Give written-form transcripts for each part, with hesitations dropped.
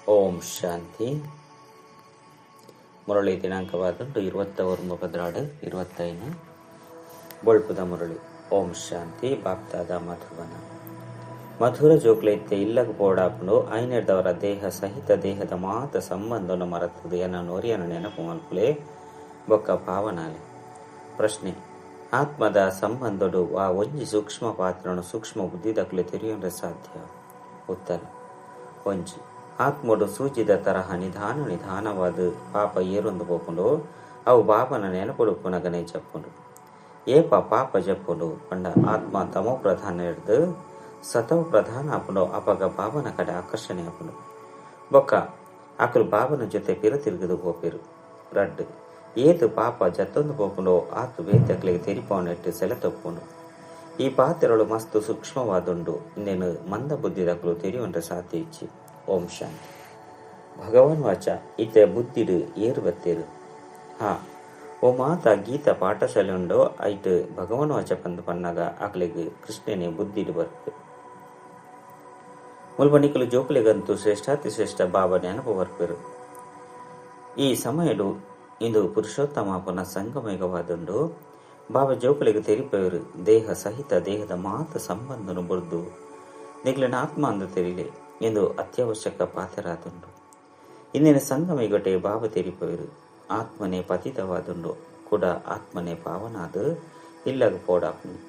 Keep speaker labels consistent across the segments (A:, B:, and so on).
A: ಓಂ ಶಾಂತಿ. ಮುರಳಿ ದಿನಾಂಕವಾದಂಟು 29 12 25. ಬೊಳ್ಪುದ ಮುರಳಿ. ಓಂ ಶಾಂತಿ. ಬಾಪ್ದಾದ, ಮಧುಬನ. ಮಧುರ ಜೋಕ್ಲೈತೆ, ಇಲ್ಲಗ ಪೋಡಾಪುಂಡು. ಐನೆರ್ದವರ ದೇಹ ಸಹಿತ ದೇಹದ ಮಾತ ಸಂಬಂಧನು ಮರತದು ಎನ್ನ ನೋರಿಯನ ನೆನಪು ಮಲ್ಪುಲೆ ಬೊಕ್ಕ ಪಾವನಾಲೆ. ಪ್ರಶ್ನೆ: ಆತ್ಮದ ಸಂಬಂಧಡು ವಾ ಒಂಜಿ ಸೂಕ್ಷ್ಮ ಪಾತ್ರನು ಸೂಕ್ಷ್ಮ ಬುದ್ಧಿದಕ್ಲೆ ತೆರಿಯೊಂರೆ ಸಾಧ್ಯ? ಉತ್ತರ: ಒಂಜಿ, ಆತ್ಮಡು ಸೂಜಿದ ತರಹ ನಿಧಾನ ನಿಧಾನವಾದ ಪಾಪ ಏರೊಂದು ಪೋಪುಂಡು. ಅವು ಬಾಬನ ನೆನಪುಡು ಪುನಗನೆ ಜಪ್ಪುಂಡು. ಏಪ ಪಾಪ ಜಪ್ಪುಂಡು ಪಂಡ ಆತ್ಮ ತಮೋ ಪ್ರಧಾನ ಹಿಡ್ದು ಸತವ ಪ್ರಧಾನ ಆಪುಂಡು. ಅಪಗ ಬಾಬನ ಕಡೆ ಆಕರ್ಷಣೆ ಆಪುಂಡು. ಬೊಕ್ಕ ಅಕುಲು ಬಾಬನ ಜೊತೆ ಪಿರ ತಿರುಗದು ಪೋಪೆರು. ರಡ್ಡ್, ಏತು ಪಾಪ ಜತ್ತೊಂದು ಪೋಪುಂಡೋ ಆತು ಬೇತಕ್ಲೆಗ್ ತೆರಿಪಾವನೆಟ್ಟು ಸೆಲೆ ತಪ್ಪುಂಡು. ಈ ಪಾತ್ರಗಳು ಮಸ್ತ್ ಸೂಕ್ಷ್ಮವಾದುಂಡು. ಇಂದೇನು ಮಂದ ಬುದ್ಧಿದಕುಲು ತೆರಿಯೊಂಡ್ರೆ ಸಾಧ್ಯ ಇಚ್ಚಿ. ಓಂ ಶಾಂತಿ. ಭಗವಾನ್ ವಾಚ: ಇತ್ತೆ ಬುದ್ಧಿಡು ಏರು ಬತ್ತೇರು? ಹಾ, ಓ ಮಾತ ಗೀತಾ ಪಾಠಶಾಲೆ ಉಂಡೋ, ಐಟ್ ಭಗವಾನ್ ವಾಚ ಪಂದ್ ಪನ್ನಾಗ ಅಕ್ಲೆಗ್ ಕೃಷ್ಣನೆ ಬುದ್ಧಿಡು ಬರ್ಪೆ. ಮುಲ್ಪ ನಿಕುಲು ಜೋಕುಲೆಗಂತೂ ಶ್ರೇಷ್ಠಾತಿ ಶ್ರೇಷ್ಠ ಬಾಬಾ ನೆನಪು ಬರ್ಪೆರು. ಈ ಸಮಯಡು ಇಂದು ಪುರುಷೋತ್ತಮಾಪನ ಸಂಗಮಯುಗವಾದುಂಡು. ಬಾಬಾ ಜೋಕುಲೆಗ್ ತೆರಿಪೆರು, ದೇಹ ಸಹಿತ ದೇಹದ ಮಾತ ಸಂಬಂಧನು ಬುರ್ದು ನಿಕ್ಲೆನ ಆತ್ಮ ಅಂದು ತೆರಿಲೆ ಎಂದು ಅತ್ಯವಶ್ಯಕ ಪಾತ್ರರಾದುಂಡು. ಇಂದಿನ ಸಂಗಮಯುಗಟೆ ಬಾಬಾ ತೆರಿಪೆರು, ಆತ್ಮನೇ ಪತಿತವಾದುಂಡು, ಕೂಡ ಆತ್ಮನೇ ಪಾವನಾದ ಇಲ್ಲಗ ಪೋಡಾಪುಂಡು.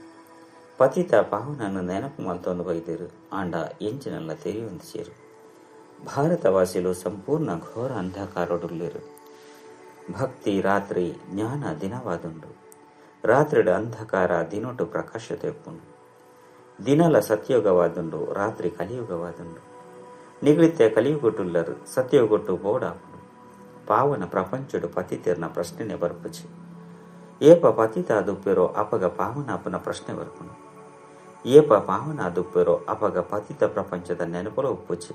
A: ಪತಿತ ಪಾವನನ್ನು ನೆನಪು ಮಲ್ತೊಂದು ಬೈದಿರು. ಆಂಡ ಎಂಚಿನಲ್ಲ ತೆರಿಯೊಂದು ಸೇರು. ಭಾರತವಾಸಿಲು ಸಂಪೂರ್ಣ ಘೋರ ಅಂಧಕಾರಡುಲ್ಲೇರು. ಭಕ್ತಿ ರಾತ್ರಿ, ಜ್ಞಾನ ದಿನವಾದುಂಡು. ರಾತ್ರಿಡು ಅಂಧಕಾರ, ದಿನೊಟು ಪ್ರಕಾಶ ತೆಪ್ಪುಂಡು. ದಿನಲ ಸತ್ಯಯುಗವಾದುಂಡು, ರಾತ್ರಿ ಕಲಿಯುಗವಾದುಂಡು. ನಿಗಲಿತ್ಯ ಕಲಿಯುಗೊಟ್ಟುಲ್ಲರು, ಸತ್ಯಯುಗೊಟ್ಟು ಬೋಡಾಪುಂಡು. ಪಾವನ ಪ್ರಪಂಚಡು ಪತಿತೆರ್ನ ಪ್ರಶ್ನೆನೆ ಬರ್ಪುಚಿ. ಏಪ ಪತಿತ ದುಪ್ಪೆರೋ ಅಪಗ ಪಾವನಾಪನ ಪ್ರಶ್ನೆ ಬರ್ಪುಂಡು. ಏಪ ಪಾವನ ದುಪ್ಪೆರೋ ಅಪಗ ಪತಿತ ಪ್ರಪಂಚದ ನೆನಪುಲ ಉಪ್ಪುಚಿ.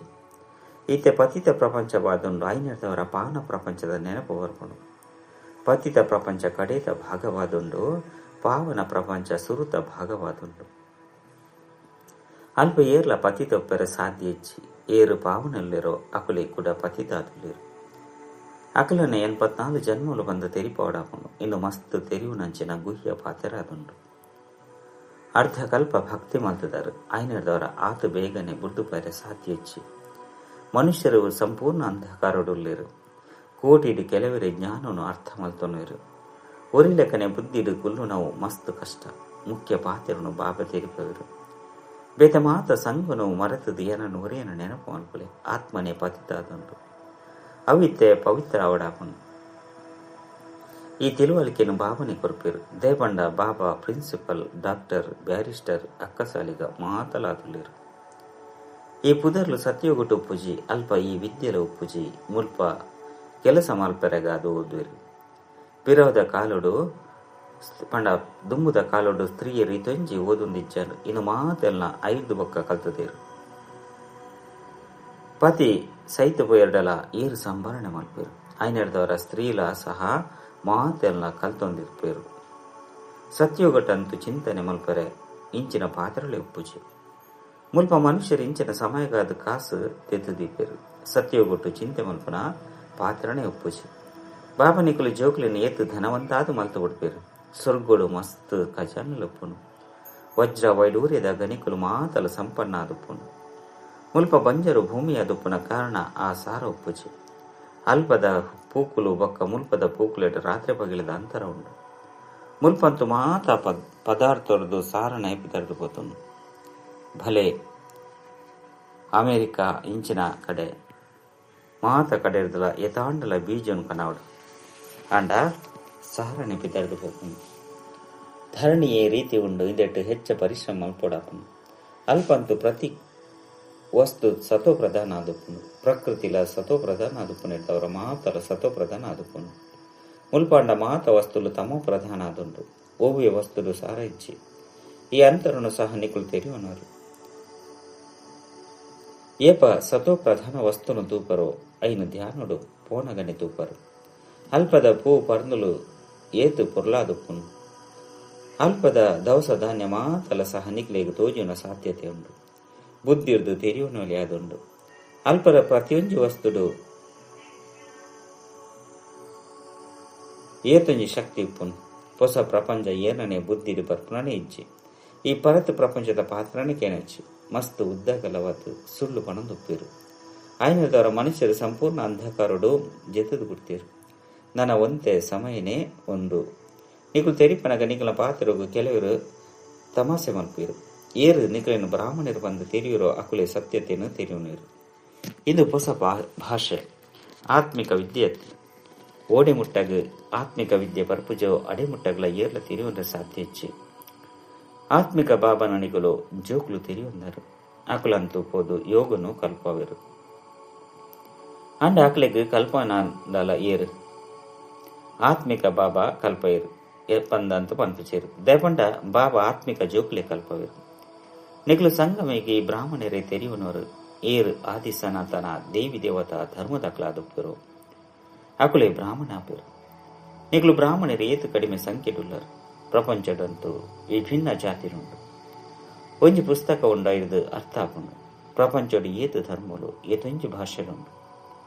A: ಈತೆ ಪತಿತ ಪ್ರಪಂಚವಾದುಂಡು. ಐನೆರ್ದವರ ಪಾವನ ಪ್ರಪಂಚದ ನೆನಪು ಬರ್ಪುಂಡು. ಪತಿತ ಪ್ರಪಂಚ ಕಡೇತ ಭಾಗವಾದುಂಡು, ಪಾವನ ಪ್ರಪಂಚ ಸುರುತ ಭಾಗವಾದುಂಡು. ಅಲ್ಪ ಏರ್ಲ ಪತಿತ ಒಪ್ಪೆರೆ ಸಾಧ್ಯ ಇಚ್ಚಿ. ಏರು ಪಾವನಲ್ಲಿರೋ ಅಕುಲೆ ಕೂಡ ಪತಿತಾದುಲ್ಲೇರು. ಅಕಲನೆ 84 ಜನ್ಮಲು ಬಂದ ತೆರಿಪಾವಡಾಪುಂಡು. ಇನ್ನು ಮಸ್ತ್ ತೆರಿವು ನಂಚಿನ ಗುಹ್ಯ ಪಾತೆರಾದುಂಡು. ಅರ್ಧಕಲ್ಪ ಭಕ್ತಿ ಮಲ್ತದಾರು. ಐನೆರ್ದವರ ಆತು ಬೇಗನೆ ಬುಡ್ದು ಪೈರೆ ಸಾಧ್ಯ ಇಚ್ಚಿ. ಮನುಷ್ಯರು ಸಂಪೂರ್ಣ ಅಂಧಕಾರಡುಲ್ಲೇರು. ಕೋಟಿಡು ಕೆಲವರೆ ಜ್ಞಾನನು ಅರ್ಥ ಮಲ್ತೊನ್ವೆರು. ಒರಿಲೆಕನೆ ಬುದ್ಧಿಡು ಕುಲ್ಲುನವು ಮಸ್ತ್ ಕಷ್ಟ. ಮುಖ್ಯ ಪಾತೆರನು ಬಾಬಾ ತೆರಿಪವರು. ಬೇತೆ ಮಾತ ಸಂಗನು ಮರೆತದು ಏನನ್ನು ಒರೆಯನ ನೆನಪು ಮಲ್ಪುಲೆ. ಆತ್ಮನೇ ಪತಿತಾದುಂಡು, ಅವಿತ್ತೆ ಪವಿತ್ರ ಅವಡಾಪುಂಡು. ಈ ತಿಳುವಳಿಕೆಯನ್ನು ಬಾಬನೆ ಕೊರ್ಪೆರು. ದೇಪಂಡ ಬಾಬಾ ಪ್ರಿನ್ಸಿಪಲ್, ಡಾಕ್ಟರ್, ಬ್ಯಾರಿಸ್ಟರ್, ಅಕ್ಕಸಾಲಿಗ ಮಾತಲಾದುಲ್ಲೇರು. ಈ ಪುದರ್ಲು ಸತ್ಯಗುಟ್ಟು ಉಪ್ಪುಜಿ. ಅಲ್ಪ ಈ ವಿದ್ಯೆಲ ಉಪ್ಪುಜಿ. ಮುಲ್ಪ ಕೆಲಸ ಮಲ್ಪೆರೆಗಾದು ಓದುವೆರು. ಪಿರವದ ಕಾಲುಡು ಪಂಡ ದುಂಬುದ ಕಾಲುಡು ಸ್ತ್ರೀಯರು ಇತೊಂಜಿ ಓದುಂದಿಜ್ಜಾರು. ಇನ್ನು ಮಾತೆಲ್ಲ ಐದು ಬೊಕ್ಕ ಕಲ್ತದೇರು. ಪತಿ ಸೈತ ಪೋಯರ್ಡಲ ಏರು ಸಂಭರಣೆ ಮಲ್ಪೇರು. ಐನೆರ್ದವರ ಸ್ತ್ರೀಲ ಸಹ ಮಾತೆಲ್ಲ ಕಲ್ತೊಂದಿರ್ಪೇರು. ಸತ್ಯೋಗಟಂತು ಚಿಂತನೆ ಮಲ್ಪರೆ ಇಂಚಿನ ಪಾತ್ರಳೆ ಉಪ್ಪುಜಿ. ಮುಲ್ಪ ಮನುಷ್ಯರು ಇಂಚಿನ ಸಮಯಗಾದ ಕಾಸು ತೆತ್ತುದೀಪೇರು. ಸತ್ಯೋಗೊಟ್ಟು ಚಿಂತೆ ಮಲ್ಪನ ಪಾತ್ರನೇ ಉಪ್ಪುಜಿ. ಬಾಬನಿಕುಲು ಜೋಕ್ಲಿನ ಏತು ಧನವಂತಾದ ಮಲ್ತು ಬಿಡ್ಪೇರು. ಸ್ವರ್ಗೋಡು ಮಸ್ತ್ ಖಜಾನೆಲುಪ್ಪುನು. ವಜ್ರ ವೈಡೂರ್ಯದ ಗಣಿಕುಲು ಮಾತಲು ಸಂಪನ್ನ ಆದುಪ್ಪುನು. ಮುಲ್ಪ ಬಂಜರು ಭೂಮಿಯ ದುಪ್ಪುನ ಕಾರಣ ಆ ಸಾರ ಉಪ್ಪುಜಿ. ಅಲ್ಪದ ಪೂಕುಲು ಬೊಕ್ಕ ಮುಲ್ಪದ ಪೂಕುಲೆಟ್ ರಾತ್ರಿ ಪಗಿಲದ ಅಂತರ ಉಂಡು. ಮುಲ್ಪಂತು ಮಾತ ಪದಾರ್ಥರದು ಸಾರ ನೈಪಿದರ್ದು ಪೋತುಂಡು. ಭಲೆ ಅಮೆರಿಕ ಇಂಚಿನ ಕಡೆ ಮಾತ ಕಡೆ ಎತಾಂಡಲ ಬೀಜನು ಕನಾವಡು. ಆಂಡ ಸಾರ ನೆಪಿದರ್ದು ಪೋತುಂಡು. ಧರಣಿಯೇ ರೀತಿ ಉಂಡು. ಇಂದೆಟ್ಟು ಹೆಚ್ಚ ಪರಿಶ್ರಮ ಮಲ್ಪೊಡಾಪುಂಡು. ಅಲ್ಪಂತು ಪ್ರತಿ ವಸ್ತು ಸತೋ ಪ್ರಧಾನ ಆದುಪ್ಪುಂಡು. ಪ್ರಕೃತಿಲ ಸತೋ ಪ್ರಧಾನ ಆದುಪ್ಪುಂಡು. ಅವರ ಮಾತಲ ಸತೋ ಪ್ರಧಾನ ಆದುಪ್ಪುಂಡು. ಮುಲ್ಪಾಂಡ ಮಾತ ವಸ್ತುಲು ತಮೋ ಪ್ರಧಾನ ಆದುಂಡು. ಓವಿಯ ವಸ್ತುಲು ಸಾರ ಇಚ್ಚಿ. ಈ ಅಂತರನು ಸಹ ನಿಕುಲು ತೆರಿಯುವನವರು. ಏಪ ಸತೋ ಪ್ರಧಾನ ವಸ್ತುನು ತೂಪರೋ ಐನು ಧ್ಯಾನುಡು ಪೋನಗನೆ ತೂಪರು. ಅಲ್ಪದ ಪೂ ಪರ್ನುಲು ಏತು ಪೊರ್ಲಾದುಪ್ಪುನು. ಅಲ್ಪದ ದವಸ ಧಾನ್ಯ ಮಾತಲ ಸಹ ನಿಕ್ಲೆಗ್ ತೋಜುನ ಸಾಧ್ಯತೆ ಉಂಡು. ಬುದ್ಧಿರ್ದು ತೆರಿಯುವನಲ್ಲಿ ಆದುಂಡು. ಅಲ್ಪದ ಪ್ರತಿಯೊಂಜಿ ವಸ್ತುಡು ಏತೊಂಜಿ ಶಕ್ತಿ ಉಪ್ಪುನು. ಹೊಸ ಪ್ರಪಂಚ ಏನನೆ ಬುದ್ಧಿಡು ಬರ್ಪುನನೇ ಇಜ್ಜಿ. ಈ ಪರತ್ ಪ್ರಪಂಚದ ಪಾತ್ರನೇ ಕೇನಚ್ಚಿ ಮಸ್ತ್ ಉದ್ದಗಲವಾದ ಸುಳ್ಳು ಪಣಂದುಪ್ಪೇರು. ಆಯ್ನದವರ ಮನುಷ್ಯರು ಸಂಪೂರ್ಣ ಅಂಧಕಾರಡು ಜೆತದು ಬಿಡ್ತೀರು. ನನ್ನ ಒಂತೆ ಸಮಯನೇ ಒಂದು ನಿಕುಲು ತೆರಿಪನಗ ನಿಕಲ ಪಾತ್ರಗು ಕೆಲವರು ತಮಾಸೆ ಮಲ್ಪೀರು. ಏರು ನಿಕಲಿನ ಬ್ರಾಹ್ಮಣರು ಬಂದು ತೆರೆಯೂರೋ ಅಕುಲೆ ಸತ್ಯತೆಯನ್ನು ತೆರೆಯುನೀರು. ಇದು ಹೊಸ ಭಾಷೆ, ಆತ್ಮಿಕ ವಿದ್ಯೆ. ಓಡೆ ಮುಟ್ಟಗು ಆತ್ಮಿಕ ವಿದ್ಯೆ ಪರ್ಪುಜೋ ಅಡೆ ಮುಟ್ಟಗಲ ಏರ್ಲ ತೆರೆಯುವಂದ್ರೆ ಸಾಧ್ಯ ಹೆಚ್ಚು. ಆತ್ಮಿಕ ಬಾಬನ ನಿಕಲು ಜೋಕ್ಲು ತೆರೆಯುವಂದರು. ಅಕುಲಂತೂ ಪೋದು ಯೋಗನು ಕಲ್ಪವರು. ಅಂಡ ಆಕಲೆಗ್ ಕಲ್ಪನಾಂದಲ ಏರು ಆತ್ಮಿಕ ಬಾಬಾ ಕಲ್ಪೈರು ಪಂದಂತ ಪನ್ಪುಚೇರು. ದಯಪಂಡ ಬಾಬಾ ಆತ್ಮಿಕ ಜೋಕ್ಲೆ ಕಲ್ಪವೇರು. ನಿಕಲು ಸಂಗಮೇಗೆ ಬ್ರಾಹ್ಮಣರೇ ತೆರೆಯುವನವರು ಏರು ಆದಿ ಸನಾತನ ದೇವಿ ದೇವತಾ ಧರ್ಮದಕ್ಲಾದುಪ್ಪರು. ಅಕುಲೆ ಬ್ರಾಹ್ಮಣ ಆಪೇರು. ನಿಕಲು ಬ್ರಾಹ್ಮಣರು ಏತು ಕಡಿಮೆ ಸಂಖ್ಯೆಡುಲ್ಲರು. ಪ್ರಪಂಚದಂತೂ ವಿಭಿನ್ನ ಜಾತಿರುಂಡು. ಒಂಜಿ ಪುಸ್ತಕ ಉಂಡ ಇದು ಅರ್ಥ ಆಪುಂಡು. ಪ್ರಪಂಚಡು ಏತು ಧರ್ಮಲು ಏತೊಂಜಿ ಭಾಷೆಲುಂಡು.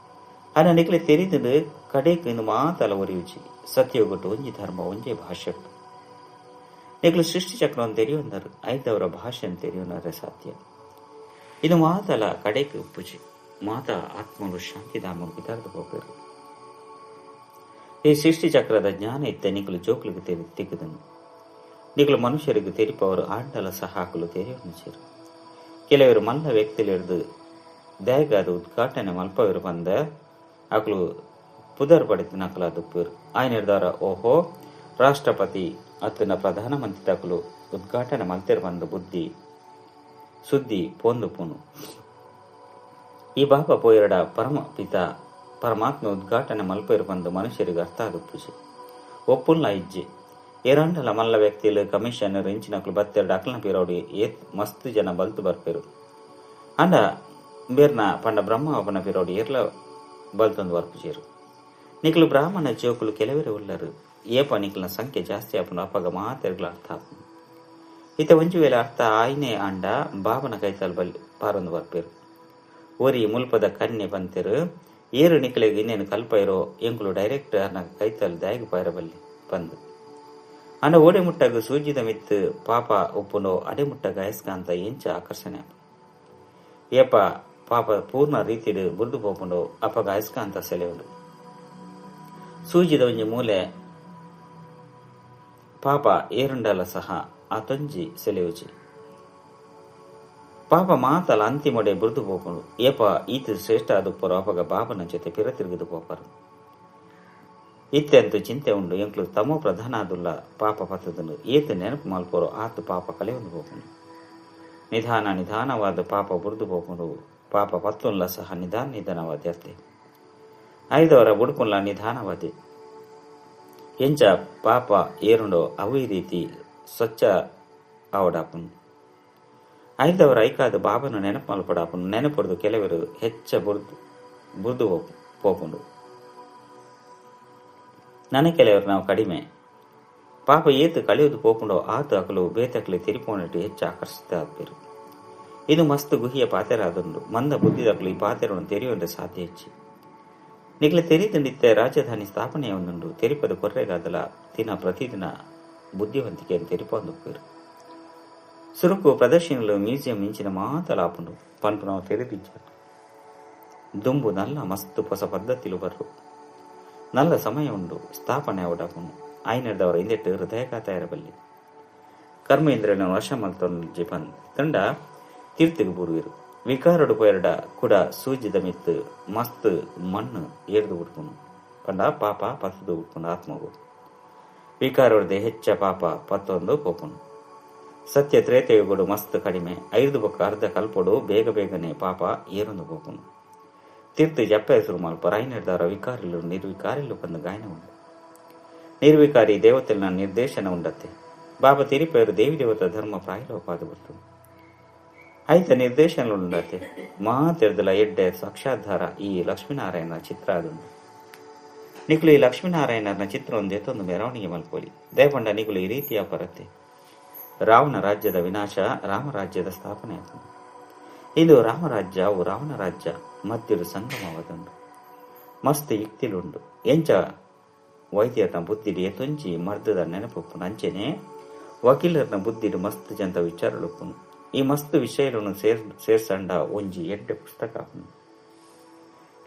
A: ಅನ್ನ ನಿಕಲೆ ತೆರಿದು ಕಡೆಕ್ ಇಂದು ಮಾತಲ ಒರಿಯುಚಿ. ಸತ್ಯೋಗಟ್ಟು ಒಂಜಿ ಧರ್ಮ ಒಂಜೇ ಭಾಷೆ. ನಿಕಲು ಸೃಷ್ಟಿ ಚಕ್ರವನ್ನು ತೆರೆಯುವಂದರು. ಐದವರ ಭಾಷೆಯನ್ನು ತೆರೆಯುವನರೆ ಸಾಧ್ಯ. ಇದು ಮಾತಲ ಕಡೆಕ್ ಉಪ್ಪುಚಿ. ಮಾತಾ ಆತ್ಮಲು ಶಾಂತಿಧಾಮ ಪಿತಾರ್ದು ಹೋಗರು. ಈ ಸೃಷ್ಟಿ ಚಕ್ರದ ಜ್ಞಾನ ಇತ್ತ ನಿಕಲು ಜೋಕ್ಲಿಗೆ ತೆಗೆದನು. ನಿಕಲು ಮನುಷ್ಯರಿಗೆ ತೆರಿಪವರು ಆಂಡಲ ಸಹ ಹಾಕಲು ತೆರೆಯುವ. ಕೆಲವರು ಮಲ್ಲ ವ್ಯಕ್ತಿಲಿರ್ದು ದಯಗಾದ ಉದ್ಘಾಟನೆ ಮಲ್ಪವರು ಬಂದ ಅಕಲು ಪುದರ್ ಪಡೆದ ನಕಲಾದುಪ್ಪರು. ಆಯ್ನಿರ್ದಾರ ಓಹೋ ರಾಷ್ಟ್ರಪತಿ ಅತ್ತನ ಪ್ರಧಾನಮಂತ್ರಿ ತಕಲು ಉದ್ಘಾಟನೆ ಮಲ್ತಿರ್ ಬಂದ ಬುದ್ಧಿ ಸುದ್ದಿ ಪೋಂದು ಪೋನು. ಈ ಬಾಬಾ ಪೋಯರಡ ಪರಮ ಪಿತ ಪರಮಾತ್ಮ ಉದ್ಘಾಟನೆ ಮಲ್ಪೇರು ಬಂದು ಮನುಷ್ಯರಿಗೆ ಅರ್ಥ ಆದುಪ್ಪುಜಿ. ಒಪ್ಪುಲ್ಲ ಇಜ್ಜಿ. ಏರಂಡಲ ಮಲ್ಲ ವ್ಯಕ್ತಿಲು ಕಮಿಷನರ್ ಇಂಚಿನಕ್ಲು ಬತ್ತೆರಡು ಅಕ್ಲನ ಪಿರೋಡಿ ಏತ್ ಮಸ್ತ್ ಜನ ಬಲ್ತು ಬರ್ಪೇರು. ಅಂಡ ಬೇರ್ನ ಪಂಡ ಬ್ರಹ್ಮ ಒಬ್ಬನ ಪಿರೋಡಿ ಏರ್ಲ ಬಲ್ತೊಂದು ಬರ್ಪುಜೇರು. ನಿಕಲು ಬ್ರಾಹ್ಮಣ ಜೋಕುಲು ಕೆಲವರೇ ಉಲ್ಲರು. ಏಪ ನಿಕಲ್ನ ಸಂಖ್ಯೆ ಜಾಸ್ತಿ ಆಪುಂಡು. ಅಪ್ಪಗ ಮಾತೆರ್ಗ್ಲ ಅರ್ಥ ಆಪುಂಡು. ಇತ ಒಂಜಿ ವೇಳೆ ಅರ್ಥ ಆಯ್ನೇ ಅಂಡ ಬಾಬನ ಕೈತಲ್ ಬಲ್ ಪಾರೊಂದು ಬರ್ಪೇರು. ಒರಿ ಮುಲ್ಪದ ಕನ್ಯೆ ಬಂತೆರು ಏರು ನಿಕಲೆಗ್ ಇನ್ನೇನು ಕಲ್ಪೈರೋ ಎಂಕುಲು ಡೈರೆಕ್ಟ್ ಅರ್ನ ಕೈತಲ್ ದಾಯಗ ಪಾರಬಲ್ಲಿ ಬಂದು. ಅಂಡ ಓಡೆ ಮುಟ್ಟಗ ಸೂಜಿದ ಮಿತ್ತು ಪಾಪ ಉಪ್ಪುನೋ ಅಡೆ ಮುಟ್ಟಗ ಅಯಸ್ಕಾಂತ ಎಂಚ ಆಕರ್ಷಣೆ. ಏಪ ಪಾಪ ಪೂರ್ಣ ರೀತಿಡು ಬುರ್ದು ಪೋಪುಂಡು ಅಪ್ಪಗ ಅಯಸ್ಕಾಂತ ಸೆಳೆಯುಂಡು. ಸೂಜಿದ ಒಂಜಿ ಮೂಲೆ ಪಾಪ ಏರುಂಡಲ ಸಹ ಆತೊಂಜಿ ಸೆಳೆಯುಚಿ. ಪಾಪ ಮಾತಲ ಅಂತಿಮೊಡೆ ಬುರ್ದು ಪೋಪುಂಡು. ಏಪ ಈತ ಶ್ರೇಷ್ಠ ಆದುಪ್ಪರು ಅಪಗ ಬಾಬನ ಜೊತೆ ಪಿರ ತಿರುಗಿದು ಪೋಪರು. ಇತ್ತೆಂತು ಚಿಂತೆ ಉಂಡು. ಎಂಕ್ಲು ತಮೋ ಪ್ರಧಾನ ಆದುಲ್ಲ ಪಾಪ ಪತ್ತದನು ಏತು ನೆನಪು ಮಲ್ಪೋರು ಆತು ಪಾಪ ಕಲೆಯೊಂದು ಪೋಪುಂಡು. ನಿಧಾನ ನಿಧಾನವಾದ ಪಾಪ ಬುರ್ದು ಪೋಪುಂಡು. ಪಾಪ ಪತ್ತುಲ್ಲ ಸಹ ನಿಧಾನ ನಿಧಾನವಾದ ಅರ್ತೆ. ಐದವರ ಬುಡುಕುಲ್ಲ ನಿಧಾನವಾದಿ. ಎಂಚ ಪಾಪ ಏರುಂಡೋ ಅವೇ ರೀತಿ ಸ್ವಚ್ಛ ಆವಡಾಪುಂಡು. ಐದವರ ಐಕಾದ ಬಾಬನ ನೆನಪು ಮಲ್ಪಡಾಪುಂಡು. ನೆನಪುಡ್ದು ಕೆಲವರು ಹೆಚ್ಚ ಬುರ್ದು ಬುರ್ದು ಪೋಪುಂಡು. ನನ್ನ ಕೆಲವರು ನಾವು ಕಡಿಮೆ ಪಾಪ ಏತು ಕಳೆಯುವುದು ಪೋಪುಂಡೋ ಆತು ಅಕಲು ಬೇತಕಲೆ ತಿರುಪೋನಟ್ಟು ಹೆಚ್ಚು ಆಕರ್ಷಿತ ಆಗ್ಬೇರು. ಇದು ಮಸ್ತ್ ಗುಹಿಯ ಪಾತೆರಾದುಂಡು. ಮಂದ ಬುದ್ಧಿದಕಲು ಈ ಪಾತೆರನ್ನು ತೆರೆಯುವಂತೆ ಸಾಧ್ಯ ಹೆಚ್ಚು. ನಿಗಲ ತೆರಿದಂಡಿತ್ತೆ ರಾಜಧಾನಿ ಸ್ಥಾಪನೆಯ ಒಂದುಂಡು. ತೆರಿಪದ ಕೊರ್ರೆಗಾದಲ ದಿನ ಪ್ರತಿದಿನ ಬುದ್ಧಿವಂತಿಕೆಯನ್ನು ತೆರಿಪೊಂದುಪ್ಪೇರು. ಸುರುಕು ಪ್ರದರ್ಶನಗಳು ಮ್ಯೂಸಿಯಂ ಇಂಚಿನ ಮಾತಲಾಪುಂಡು ಪನ್ಪು ನಾವು ತೆರೆದಿಜ್ಜ. ದುಂಬು ನಲ್ಲ ಮಸ್ತ್ ಹೊಸ ಪದ್ಧತಿಲು ಬರ್ರು. ನಲ್ಲ ಸಮಯ ಉಂಡು ಸ್ಥಾಪನೆ ಅವಡಾಪುಂಡು. ಆಯ್ನದವರ ಹಿಂದೆಟ್ಟು ಹೃದಯಘಾತ ಇರಬಲ್ಲಿ. ಕರ್ಮೇಂದ್ರನ ವಶ ಮಲ್ತೊಂಜಿ ಪನ್ ತಂಡ ತೀರ್ತಿಗೆ ಬೂರುವಿರು. ವಿಕಾರಡು ಪೋಯರಡ ಕೂಡ ಸೂಜಿದ ಮಿತ್ತು ಮಸ್ತ್ ಮಣ್ಣು ಏರ್ದು ಬಿಡ್ಪುನು. ಪಂಡ ಪಾಪ ಪತ್ತದು ಬಿಡ್ಪುಂಡು ಆತ್ಮಗು. ವಿಕಾರೊಡ್ದೆ ಹೆಚ್ಚ ಪಾಪ ಪತ್ತೊಂದು ಪೋಪುನು. ಸತ್ಯ ತ್ರೇತಯುಗಡು ಮಸ್ತ್ ಕಡಿಮೆ. ಐದು ಬೊಕ್ಕ ಅರ್ಧ ಕಲ್ಪೊಡು ಬೇಗ ಬೇಗನೆ ಪಾಪ ಏರೊಂದು ಪೋಪುನು. ತೀರ್ಥ ಜಪ್ಪ ಹೆಸರು ಮಲ್ಪ ರಾಯ್ನರ್ದಾರ ವಿಕಾರಿಲು ನಿರ್ವಿಕಾರಿಲು ಬಂದು ಗಾಯನ ಉಂಡು. ನಿರ್ವಿಕಾರಿ ದೇವತೆನ ನಿರ್ದೇಶನ ಉಂಡತ್ತೆ. ಬಾಬಾ ತಿರಿಪೇರು ದೇವಿ ದೇವತಾ ಧರ್ಮ ಪ್ರಾಯಲೋಪಾದ ಬರ್ತು. ಆಯ್ತ ನಿರ್ದೇಶನ ಉಂಡತ್ತೆ. ಮಹಾತೆರ್ದಲ ಎಡ್ಡೆ ಸಾಕ್ಷಾಧಾರ ಈ ಲಕ್ಷ್ಮೀನಾರಾಯಣ ಚಿತ್ರ ಅದುಂಡು. ನಿಕುಲು ಈ ಲಕ್ಷ್ಮೀನಾರಾಯಣನ ಚಿತ್ರ ಒಂದು ಎತ್ತೊಂದು ಮೆರವಣಿಗೆ ಮಲ್ಪೋಲಿ. ದಯಪಂಡ ನಿಕುಲು ಈ ರೀತಿಯ ಪರತ್ತೆ. ರಾವಣ ರಾಜ್ಯದ ವಿನಾಶ, ರಾಮರಾಜ್ಯದ ಸ್ಥಾಪನೆ. ಇದು ರಾಮರಾಜ್ಯ, ಅವು ರಾವಣ ರಾಜ್ಯ. ಮಧ್ಯಡು ಸಂಗಮವಾದುಂಡು. ಮಸ್ತ್ ಯುಕ್ತಿಲುಂಡು. ಎಂಚ ವೈದ್ಯರ್ನ ಬುದ್ಧಿಡ್ ಏತೊಂಜಿ ಮರ್ದದ ನೆನಪುಪ್ಪುಂಡು ಅಂಚೆನೆ ವಕೀಲರ್ನ ಬುದ್ಧಿಡ್ ಮಸ್ತ್ ಜನತ ವಿಚಾರಲುಪ್ಪುಂಡು. ಈ ಮಸ್ತ್ ವಿಷಯలను ಸೇರ್ಸಂಡ ಒಂಜಿ ಎಡ್ಡೆ ಪುಸ್ತಕ ಆಪುಂಡು.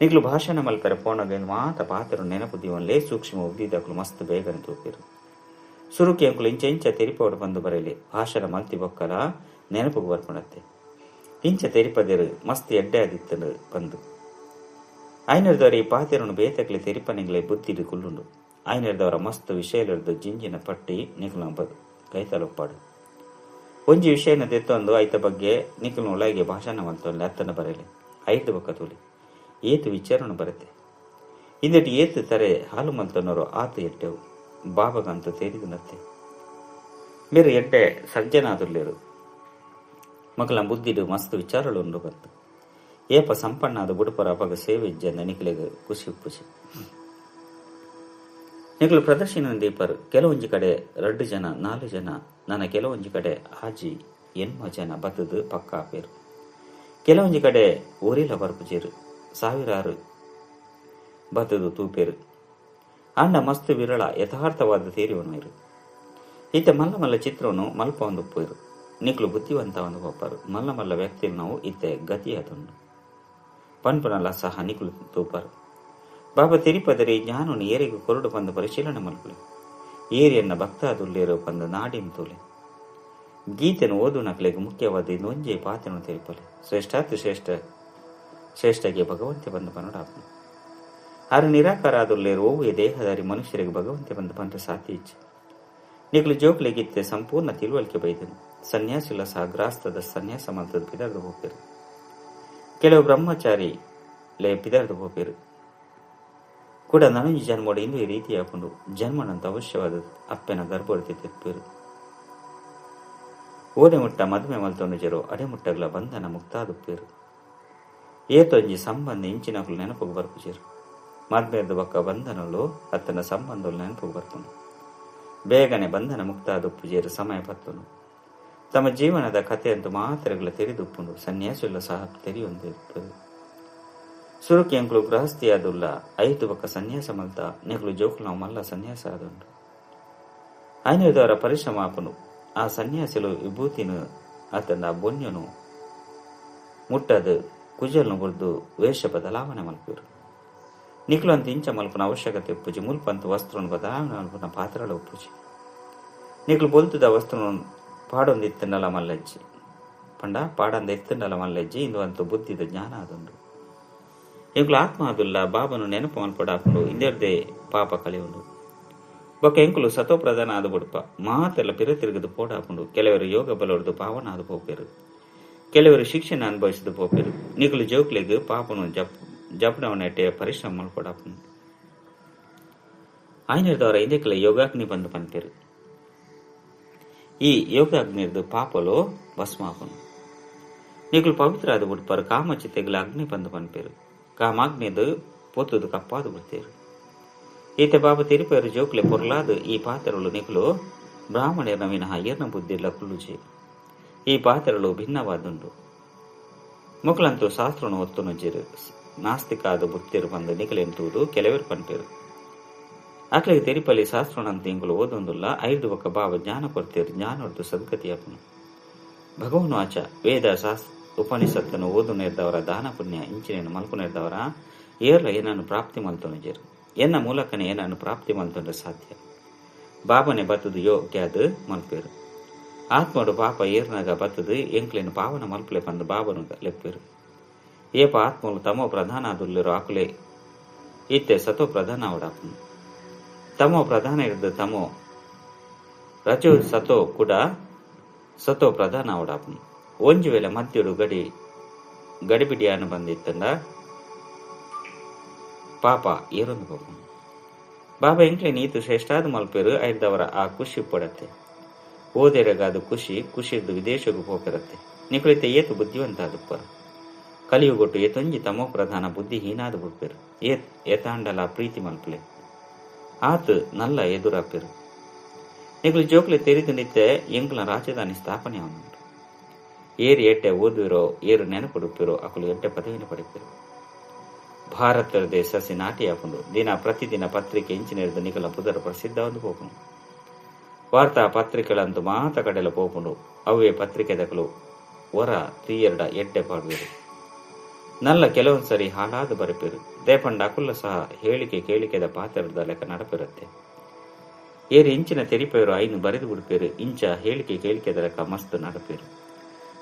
A: ನಿಕ್ಲು ಭಾಷಣ ಮಲ್ಪೆರೆ ಪೋನಗ ಮಾತ ಪಾತೆರೊ ನೆನಪು ದೀವೊನ್ಲೆ. ಸೂಕ್ಷ್ಮ ಬುದ್ಧಿದಕುಲು ಮಸ್ತ್ ಬೇಗನೆ ತೂಪೆರ್. ಸುರುಕು ಎಂಕುಲು ಇಂಚ ಇಂಚ ತೆರಿಪಾವೊಡು ಪಂದ್ ಬರೆಲೆ. ಭಾಷಣ ಮಲ್ತಿ ಬೊಕ್ಕಲ ನೆನಪುಗು ಬರ್ಪುಂಡತ್ತೆ. ಇಂಚ ತೆರಿಪದೆರ್ ಮಸ್ತ್ ಎಡ್ಡೆ ಆದಿತ್ತ್ಂಡ್ ಪಂದ್. ಆಯ್ನೆರ್ದವರ ಈ ಪಾತೆರೊನು ಬೇತೆಕ್ಲೆ ತೆರಿಪನೆಗ್ಲೆ ಬುದ್ಧಿಡ್ ಕುಲ್ಲುಂಡು. ಆಯ್ನೆರ್ದವರ ಮಸ್ತ್ ವಿಷಯಲೆರ್ದ್ ಜಿಂಜಿನ ಪಟ್ಟಿ ನಿಕಲ್ನ ಕೈತಲುಪ್ಪಡ್. ಒಂಜಿ ವಿಷಯನ್ ದೆತ್ತೊಂದು ಐತ ಬಗ್ಗೆ ನಿಕಲ್ನ ಉಲಾಯಿಗೆ ಭಾಷಣ ಮಲ್ತೊನ್ಲೆ ಅತ್ತಂಡ ಬರೆಲೆ. ಐರ್ದ್ ಬೊಕ್ಕ ತೂಲೆ ಏತ್ ವಿಚಾರೊನು ಬರೆತೆ. ಇಂದೆಟ್ ಏತ್ ತರೆ ಹಾಲು ಮಲ್ತೊನರೋ ಆತ್ ಎಡ್ಡೆವು. ಬಾಬಗಂತೂ ತೆರಿದುನತ್ತೆ. ಮೇರ್ ಎಡ್ಡೆ ಸಜ್ಜನಾದುಲ್ಲೆರ್. ಮಕಲ್ನ ಬುದ್ಧಿಡ್ ಮಸ್ತ್ ವಿಚಾರಲು ಉಂಡು ಪಂದ್. ಏಪ ಸಂಪನ್ನಾದ್ ಬುಡುಪರ ಅಪಗ ಸೇವೆ ಇಜ್ಜಂದೆ ನಿಕಲೆಗ್ ಖುಷಿ ಉಪ್ಪುಜಿ. ನಿಕುಲು ಪ್ರದರ್ಶನ ದೀಪರ್. ಕೆಲವೊಂಜಿ ಕಡೆ 2 ಜನ 4 ಜನ ನನ ಕೆಲವೊಂಜಿ ಕಡೆ 6 8 ಜನ ಬತ್ತುದು ಪಕ್ಕ ಆಪೆರ್. ಕೆಲವೊಂಜಿ ಕಡೆ ಒರಿಲ ಬರ್ಪುಜೆರ್. ಸಾವಿರಾರು ಬತ್ತುದು ತೂಪೆರ್. ಆಂಡ ಮಸ್ತ್ ವಿರಳ ಯಥಾರ್ಥವಾದ ತೇರಿವನುವೆರ್. ಇತ್ತೆ ಮಲ್ಲ ಮಲ್ಲ ಚಿತ್ರವನ್ನು ಮಲ್ಪೊಂದುಪ್ಪುವೆರ್. ನಿಕುಲು ಬುದ್ಧಿವಂತವಂದು ಪೋಪರ್. ಮಲ್ಲ ಮಲ್ಲ ವ್ಯಕ್ತಿಲು ನಾವು ಇತ್ತೆ ಗತಿಯಾದುಂಡು ಪನ್ಪುನಲ ಸಹ ನಿಕುಲು ತೂಪರ್. ಬಾಬಾ ತೆರಿಪದರೆ ಜ್ಞಾನನು ಏರೆಗ್ ಕೊರಡು ಪಂದ್ ಪರಿಶೀಲನೆ ಮಲ್ಪುಲೆ. ಏರಿಯನ್ನ ಭಕ್ತಾದುಲ್ಲೇರು ಪಂದ್ ನಾಡಿನ ತೂಲೆ. ಗೀತೆನು ಓದುನಕ್ಲೆಗ್ ಮುಖ್ಯವಾದ ಇನ್ನೊಂಜೇ ಪಾತೆನು ತೆರಿಪಲೆ. ಶ್ರೇಷ್ಠಾತಿ ಶ್ರೇಷ್ಠ ಶ್ರೇಷ್ಠಗೆ ಭಗವಂತೆ ಬಂದು ಪನೊಡಾಪುಂಡು. ಆರು ನಿರಾಕಾರ ಆದುಲ್ಲೇರು. ಒವ್ವೇ ದೇಹದಾರಿ ಮನುಷ್ಯರಿಗೆ ಭಗವಂತೆ ಬಂದು ಪಂಡ ಸಾಧ್ಯ ಇಜ್ಜಿ. ನಿಕುಲು ಜೋಕ್ಲೆಗಿತ್ತೆ ಸಂಪೂರ್ಣ ತಿಳುವಳಿಕೆ ಬೈದನು. ಸನ್ಯಾಸಿಲ ಸಹ ಗ್ರಾಸ್ತದ ಸನ್ಯಾಸ ಮಲ್ತದ ಪಿದಾರ್ದು ಪೋಪೆರ್. ಕೆಲವು ಬ್ರಹ್ಮಚಾರಿ ಲೇ ಪಿದಾರ್ದು ಪೋಪೆರ್. ಕೂಡ ನನೊಂಜಿ ಜನ್ಮೋಡು ಇಂದು ಈ ರೀತಿ ಆಪುಂಡು. ಜನ್ಮನಂತ ಅವಶ್ಯವಾದ ಅಪ್ಪೆನ ಗರ್ಭವತಿ ತೆಪ್ಪೇರು. ಓಡೆ ಮುಟ್ಟ ಮದುವೆ ಮಲ್ತೊಂಡು ಜರೋ ಅಡೆ ಮುಟ್ಟಗ್ಲ ಬಂಧನ ಮುಕ್ತಾದುಪ್ಪೇರು. ಏತೊಂಜಿ ಸಂಬಂಧ ಇಂಚಿನಕುಲು ನೆನಪುಗು ಬರ್ಪುಜೆರು. ಮದ್ಮೆದ ಬೊಕ್ಕ ಬಂಧನಲು ಅತ್ತನ ಸಂಬಂಧಲು ನೆನಪುಗು ಬರ್ಪುಂಡು. ಬೇಗನೆ ಬಂಧನ ಮುಕ್ತಾದುಪ್ಪುಜೆರು. ಸಮಯ ಪತ್ತುನು. ತಮ್ಮ ಜೀವನದ ಕಥೆಯಂತೂ ಮಾತ್ರೆಗಳ ತೆರೆದುಪ್ಪುಂಡು. ಸನ್ಯಾಸಿಲ್ಲ ಸಹ ತೆರೆಯೊಂದಿರುತ್ತದೆ. ಸುರುಕಿ ಎಂಕುಲು ಗೃಹಸ್ಥಿಯಾದುಲ್ಲ. 5 ಬೊಕ್ಕ ಸನ್ಯಾಸ ಮಲ್ತ ನೆಕುಲು ಜೋಕುಲು ನಾವು ಮಲ್ಲ ಸನ್ಯಾಸ ಆದುಂಡು. ಆಯ್ನದವರ ಪರಿಶ್ರಮ ಆಪುಂಡು. ಆ ಸನ್ಯಾಸಿಲು ವಿಭೂತಿನು ಆತನ ಬೊನ್ಯನು ಮುಟ್ಟದು ಕುಜಲ್ನು ಬುರ್ದು ವೇಷ ಬದಲಾವಣೆ ಮಲ್ಪುರು. ನಿಕ್ಲು ಅಂತ ಇಂಚ ಮಲ್ಪುನ ಅವಶ್ಯಕತೆ ಉಪ್ಪುಜಿ. ಮುಲ್ಪಂತ ವಸ್ತ್ರನು ಬದಲಾವಣೆ ಮಲ್ಪುನ ಪಾತ್ರಗಳು ಉಪ್ಪುಜಿ. ನಿಕ್ಲು ಬೊಲ್ತುದ ವಸ್ತ್ರನು ಪಾಡೊಂದು ಇತ್ತಂಡಲ ಮಲ್ಲಜ್ಜಿ ಪಂಡ ಪಾಡಂದ ಇತ್ತಂಡಲ ಮಲ್ಲಜ್ಜಿ. ಇಂದು ಅಂತೂ ಬುದ್ಧಿದ ಜ್ಞಾನ ಆದುಂಡು. ಎಂಕುಲು ಆತ್ಮ ಆದುಲ್ಲ. ಬಾಬನು ನೆನಪು ಮಲ್ಪಡಾಪುಂಡು. ಇಂದೆರ್ದೆ ಪಾಪ ಕಳೆಯುಂಡು. ಬೊಕ್ಕ ಎಂಕುಲು ಸತೋ ಪ್ರಧಾನ ಆದು ಬುಡ್ಪ. ಮಾತೆಲ್ಲ ಪಿರ ತಿರುಗದು ಪೋಡಾಪುಂಡು. ಕೆಲವರು ಯೋಗ ಬಲೊರ್ದು ಪಾವನ ಆದು ಪೋಪೆರು. ಕೆಲವರು ಶಿಕ್ಷಣ ಅನುಭವಿಸಿದು ಪೋಪೆರು. ನಿಕುಲು ಜೋಕ್ಲೆಗ್ ಪಾಪನು ಜಪನವನೆಟ್ಟೆ ಪರಿಶ್ರಮ ಮಲ್ಪಡಾಪುಂಡು. ಆಯ್ನೆರ್ದವರ ಇಂದೆಕ್ಲೆ ಯೋಗಾಗ್ನಿ ಬಂದು ಪನ್ಪೆರು. ಈ ಯೋಗಾಗ್ನಿರ್ದು ಪಾಪಲು ಭಸ್ಮಾಪುಂಡು. ನಿಕುಲು ಪವಿತ್ರ ಆದು ಬುಡ್ಪರು. ಕಾಮಚಿತೆಗ್ಲ ಅಗ್ನಿ ಬಂದು ಪನ್ಪೆರು. ಕಾಮಾಗ್ನಿದು ಪೊತ್ತುದು ಕಪ್ಪಾದು ಬಿಡ್ತೇರು. ಈತ ಬಾಬಾ ತಿರುಪೇರು ಜೋಕ್ಲೆ ಪೊರ್ಲಾದು ಈ ಪಾತ್ರಗಳು ನಿಕುಲು ಬ್ರಾಹ್ಮಣರ ವಿನಃ ಏರ್ನ ಬುದ್ಧಿಲ್ಲ ಕುಲ್ಲುಜಿ. ಈ ಪಾತ್ರಗಳು ಭಿನ್ನವಾದುಂಡು. ಮುಕುಲಂತೂ ಶಾಸ್ತ್ರನು ಒತ್ತುನುಜ್ಜಿರು. ನಾಸ್ತಿಕಾದ ಬುಡ್ತೇರು ಬಂದು ನಿಕಲೆಂತೂದು ಕೆಲವರು ಪನ್ಪೇರು. ಅಕ್ಲೆಗ್ ತೆರಿಪಲಿ ಶಾಸ್ತ್ರನಂತ ಇಂಕುಲು ಓದೊಂದುಲ್ಲ. 5 ಬೊಕ್ಕ ಬಾಬಾ ಜ್ಞಾನ ಕೊಡ್ತೇರು. ಜ್ಞಾನೊರ್ದು ಸದ್ಗತಿಯಾಪುನು. ಭಗವನ್ ವಾಚ ವೇದ ಶಾಸ್ತ್ರ ಉಪನಿಷತ್ತನ್ನು ಓದು ನೇರ್ದವರ ದಾನ ಪುಣ್ಯ ಇಂಚಿನೇನು ಮಲ್ಪು ನೇರ್ದವರ ಏರ್ಲ ಏನನ್ನು ಪ್ರಾಪ್ತಿ ಮಲ್ತೊನುಜೆರು. ಎನ್ನ ಮೂಲಕನೇ ಏನನ್ನು ಪ್ರಾಪ್ತಿ ಮಲ್ತೊಂಡ್ರೆ ಸಾಧ್ಯ. ಬಾಬನೆ ಬತ್ತದು ಯೋಗ್ಯಾದ ಮಲ್ಪೇರು. ಆತ್ಮಡು ಪಾಪ ಏರ್ನಾಗ ಬತ್ತದು ಎಂಕ್ಲೇನು ಪಾವನ ಮಲ್ಪಲೆ ಪಂದು ಬಾಬನು ಲೆಪ್ಪೇರು. ಏಪ ಆತ್ಮಲು ತಮೋ ಪ್ರಧಾನ ಆದುಲ್ಲೆರು ಆಕುಲೆ ಇತ್ತೆ ಸತೋ ಪ್ರಧಾನ ಅವಡಾಪುನು. ತಮೋ ಪ್ರಧಾನ ಇರ್ದು ತಮೋ ರಜೋ ಸತೋ ಕೂಡ ಸತೋ ಪ್ರಧಾನ ಅವಡಾಪುನು. ಒಂಜಿ ವೇಳೆ ಮಧ್ಯಡು ಗಡಿಬಿಡಿಯಾನು ಬಂದಿತ್ತಂಡ ಪಾಪ ಏರೊಂದು ಪೋಪುಂಡು. ಬಾಬಾ ಎಂಕ್ಲೆ ನೀತು ಶ್ರೇಷ್ಠಾದ ಮಲ್ಪೇರು. ಐದವರ ಆ ಖುಷಿ ಪಡತ್ತೆ. ಓದೆರಗಾದ ಖುಷಿ ಖುಷಿರ್ದು ವಿದೇಶಕ್ಕೂ ಪೋಪಿರತ್ತೆ. ನಿಕುಲಿತ ಏತು ಬುದ್ಧಿವಂತ ಆದುಪ್ಪರು. ಕಲಿಯುಗೊಟ್ಟು ಏತೊಂಜಿ ತಮೋ ಪ್ರಧಾನ ಬುದ್ಧಿ ಹೀನಾದ ಬುಡ್ಪೇರು. ಏತಾಂಡಲ ಪ್ರೀತಿ ಮಲ್ಪಲೆ ಆತು ನಲ್ಲ ಎದುರಾಪೇರು. ನಿಕುಲು ಜೋಕ್ಲೆ ತೆರಿದು ನಿತ್ತೆ ಎಂಕುಲ ರಾಜಧಾನಿ ಸ್ಥಾಪನೆ ಅವನುಂಟು. ಏರು ಎಟ್ಟೆ ಓದುವಿರೋ ಏರು ನೆನಪುಡುಪ್ಪಿರೋ ಅಕುಲು ಎಟ್ಟೆ ಪದವಿನ ಪಡೆಪೇರು. ಭಾರತದ ಸಸಿ ನಾಟಿ ಆಪುಂಡು. ದಿನ ಪ್ರತಿದಿನ ಪತ್ರಿಕೆ ಇಂಚಿನೆರ್ದ್ ನಿಕಲ್ನ ಪುದರ್ ಪ್ರಸಿದ್ಧ ಪೋಪುಂಡು. ವಾರ್ತಾ ಪತ್ರಿಕೆಗಳಂತೂ ಮಾತ ಕಡೆಲ ಪೋಪುಂಡು. ಅವ್ವೇ ಪತ್ರಿಕೆದಕುಲು ಒರ ತೂಯೆರ್ಡ ಎಡ್ಡೆ ಪಾಡುವೆರ್. ನಲ್ಲ ಕೆಲವೊಂದು ಸರಿ ಹಾಳಾದ್ ಬರೆಪೆರ್. ದೇಪಂಡ ಅಕುಲ್ಲ ಸಹ ಹೇಳಿಕೆ ಕೇಳಿಕೆದ ಪಾತೆರದ ಲೆಕ್ಕ ನಡಪಿರತ್ತೆ. ಏರ್ ಇಂಚಿನ ತೆರಿಪೇರು ಐನು ಬರೆದು ಬಿಡ್ಪೇರು. ಇಂಚ ಹೇಳಿಕೆ ಕೇಳಿಕೆದ ಲೆಕ್ಕ ಮಸ್ತ್ ನಡಪೇರು.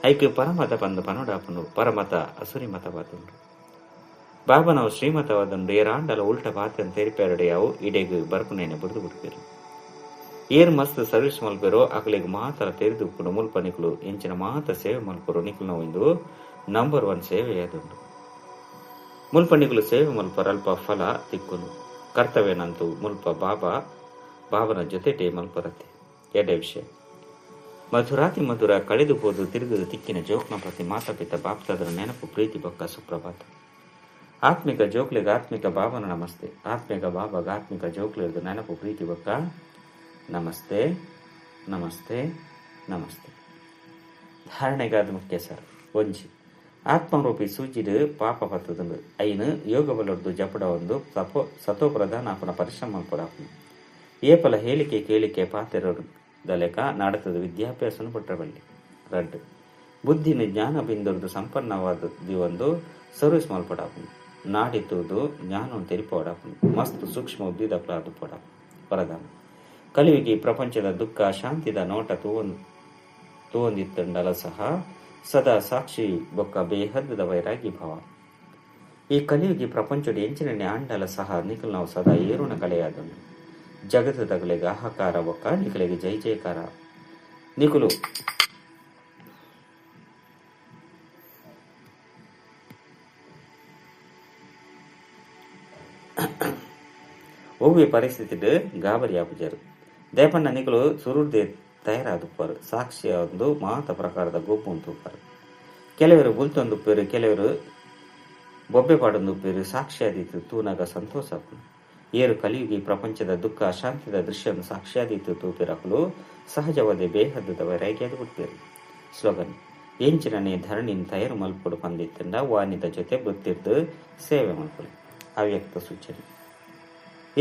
A: ಐಕ್ ಪರಮತ ಪಂದ್ ಪನೊಡಾಪುಂಡು. ಪರಮತ ಅಸುರಿ ಮತವಾದುಂಡು. ಬಾಬನವು ಶ್ರೀಮತವಾದುಂಡು. ಏರಾಂಡಲ ಉಲ್ಟ ಪಾತೆನ್ ತೆರಿಪೇರಡೆ ಅವು ಇಡೆಗ್ ಬರ್ಪುನೇನೆ ಬುಡ್ದು ಬಿಡ್ಪೇರು. ಏರ್ ಮಸ್ತ್ ಸರ್ವಿಸ್ ಮಲ್ಪೆರೋ ಅಕಲೆಗ್ ಮಾತರ ತೆರಿದು ಉಪ್ಪುಂಡು. ಮುಲ್ಪ ನಿಕುಲು ಎಂಚಿನ ಮಾತ ಸೇವೆ ಮಲ್ಪರು ನಿಕುಲು ಇಂದು ನಂಬರ್ 1 ಸೇವೆಯಾದುಂಡು. ಮುಲ್ಪ ನಿಕುಲು ಸೇವೆ ಮಲ್ಪರ ಅಲ್ಪ ಫಲ ತಿಕ್ಕುನು. ಕರ್ತವ್ಯನಂತೂ ಮುಲ್ಪ ಬಾಬಾ ಬಾಬನ ಜೊತೆಟೇ ಮಲ್ಪರತ್ತೆ. ಎಡ್ಡೆ ವಿಷಯ. ಮಧುರಾತಿ ಮಧುರ ಕಳೆದು ಹೋದು ತಿರುಗದು ತಿಕ್ಕಿನ ಜೋಕ್ನ ಪ್ರತಿ ಮಾತಾಪಿತ ಬಾಪ್ತಾದರ ನೆನಪು ಪ್ರೀತಿ ಬೊಕ್ಕ ಸುಪ್ರಭಾತ. ಆತ್ಮಿಕ ಜೋಕ್ಲೆಗ್ ಆತ್ಮಿಕ ಬಾಬನ ನಮಸ್ತೆ. ಆತ್ಮಿಕ ಬಾಬಾಗ ಆತ್ಮಿಕ ಜೋಕ್ಲೆರ್ದು ನೆನಪು ಪ್ರೀತಿ ಬೊಕ್ಕ ನಮಸ್ತೆ ನಮಸ್ತೆ ನಮಸ್ತೆ. ಧಾರಣೆಗಾದ ಮುಖ್ಯ ಸರ್. ಒಂಜಿ ಆತ್ಮರೂಪಿ ಸೂಜಿಡ್ ಪಾಪ ಪತ್ತದುಂಡು. ಐನು ಯೋಗ ಬಲೊರ್ದು ಜಪಡ ಒಂದು ಸತೋ ಪ್ರಧಾನ ಆಪನ ಪರಿಶ್ರಮ ಮಲ್ಪೊಡಾಪುಂಡು. ಏಪಲ ಹೇಳಿಕೆ ಕೇಳಿಕೆ ಪಾತೆರದ ಲೆಕ್ಕ ನಾಡತದ ವಿದ್ಯಾಭ್ಯಾಸನು ಪಟ್ಟಬಲ್ಲಿ. ರಡ್ಡ್ ಬುದ್ಧಿನ ಜ್ಞಾನ ಬಿಂದುರ್ದು ಸಂಪನ್ನವಾದ ಒಂದು ಸರ್ವಿಸ್ ಮಲ್ಪೊಡಾಪುಂಡು. ನಾಡಿತುದು ಜ್ಞಾನ ತೆರಿಪೋಡಾಪುಂಡು. ಮಸ್ತ್ ಸೂಕ್ಷ್ಮ ಉದ್ದಿದಪ್ಲಾದು ಪೋಡಾಪುಂಡು. ವರದಾನ ಕಲಿವಿಗೆ ಪ್ರಪಂಚದ ದುಃಖ ಶಾಂತಿದ ನೋಟ ತೂವೊಂದಿತ್ತಂಡಲ ಸಹ ಸದಾ ಸಾಕ್ಷಿ ಬೊಕ್ಕ ಬೇಹದ್ದದ ವೈರಾಗಿ ಭಾವ. ಈ ಕಲಿಯುಗಿ ಪ್ರಪಂಚದ ಎಂಚಿನ ಆಂಡಲ ಸಹ ನಿಖಲ್ ನಾವು ಸದಾ ಏರುಣ ಕಲೆಯಾದನು. ಜಗತ್ತದಗಲಿಗೆ ಹಾಹಾಕಾರ ಬೊಕ್ಕ ನಿಖಲಿಗೆ ಜೈ ಜಯಕಾರ. ನಿಖಲು ಒವ್ವೆ ಪರಿಸ್ಥಿತಿಡ್ ಗಾಬರಿ ಆಪುಜರು. ದೇಪಣ್ಣ ನಿಕುಲು ಸುರುರ್ದೆ ತಯಾರಾದುಪ್ಪರು. ಸಾಕ್ಷಿಯ ಒಂದು ಮಾತ ಪ್ರಕಾರದ ಗೊಬ್ಬು ಉಂತುಪ್ಪರು. ಕೆಲವರು ಬುಲ್ತೊಂದುಪ್ಪೇರು, ಕೆಲವರು ಬೊಬ್ಬೆ ಪಾಡೊಂದುಪ್ಪೇರು. ಸಾಕ್ಷಿಯಾದೀತು ತೂನಗ ಸಂತೋಷ ಆಪುಂಡು. ಏರು ಕಲಿಯುಗಿ ಪ್ರಪಂಚದ ದುಃಖ ಅಶಾಂತಿದ ದೃಶ್ಯವನ್ನು ಸಾಕ್ಷಿಯಾದೀತು ತೂಪಿರಕಲು ಸಹಜವಾದ ಬೇಹದ್ದದ ವೈರಾಗ್ಯದ ಬಿಡ್ಪೇರು. ಸ್ಲೋಗನ್ ಎಂಚಿನನೆ ಧರಣಿನ ತಯಾರು ಮಲ್ಪೊಡು ಪಂದಿತ್ತಂಡ ವಾನಿದ ಜೊತೆ ಬುತ್ತಿರ್ದು ಸೇವೆ ಮಲ್ಪೊಡು. ಅವ್ಯಕ್ತ ಸೂಚನೆ.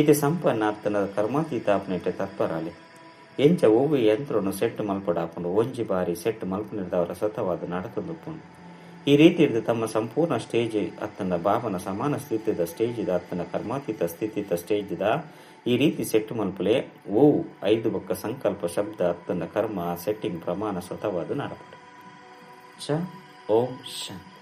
A: ಇದು ಸಂಪನ್ನ ಅತ್ತನ ಕರ್ಮಾತೀತ ಆಪನೆಟ್ಟೆ ತತ್ಪರಾಲೆ. ಎಂಚ ಒವ್ವೆ ಯಂತ್ರನು ಸೆಟ್ ಮಲ್ಪೊಡಾಪುಂಡು. ಒಂಜಿ ಬಾರಿ ಸೆಟ್ ಮಲ್ಪುನಿರ್ದವರ ಸತವಾದ ನಡತೊಂದುಪ್ಪುಂಡು. ಈ ರೀತಿ ಹಿಡಿದು ತಮ್ಮ ಸಂಪೂರ್ಣ ಸ್ಟೇಜ್ ಅತ್ತನ ಬಾಬನ ಸಮಾನ ಸ್ಥಿತಿದ ಸ್ಟೇಜಿದ ಅತ್ತನ ಕರ್ಮಾತೀತ ಸ್ಥಿತಿತ ಸ್ಟೇಜಿದ ಈ ರೀತಿ ಸೆಟ್ ಮಲ್ಪುಲೆ ಓ ಐದು ಬೊಕ್ಕ ಸಂಕಲ್ಪ ಶಬ್ದ ಅತ್ತನ ಕರ್ಮ ಸೆಟ್ಟಿಂಗ್ ಪ್ರಮಾಣ ಸ್ವತವಾದ ನಡಪಡು. ಚ ಓಂ ಶಾಂತಿ.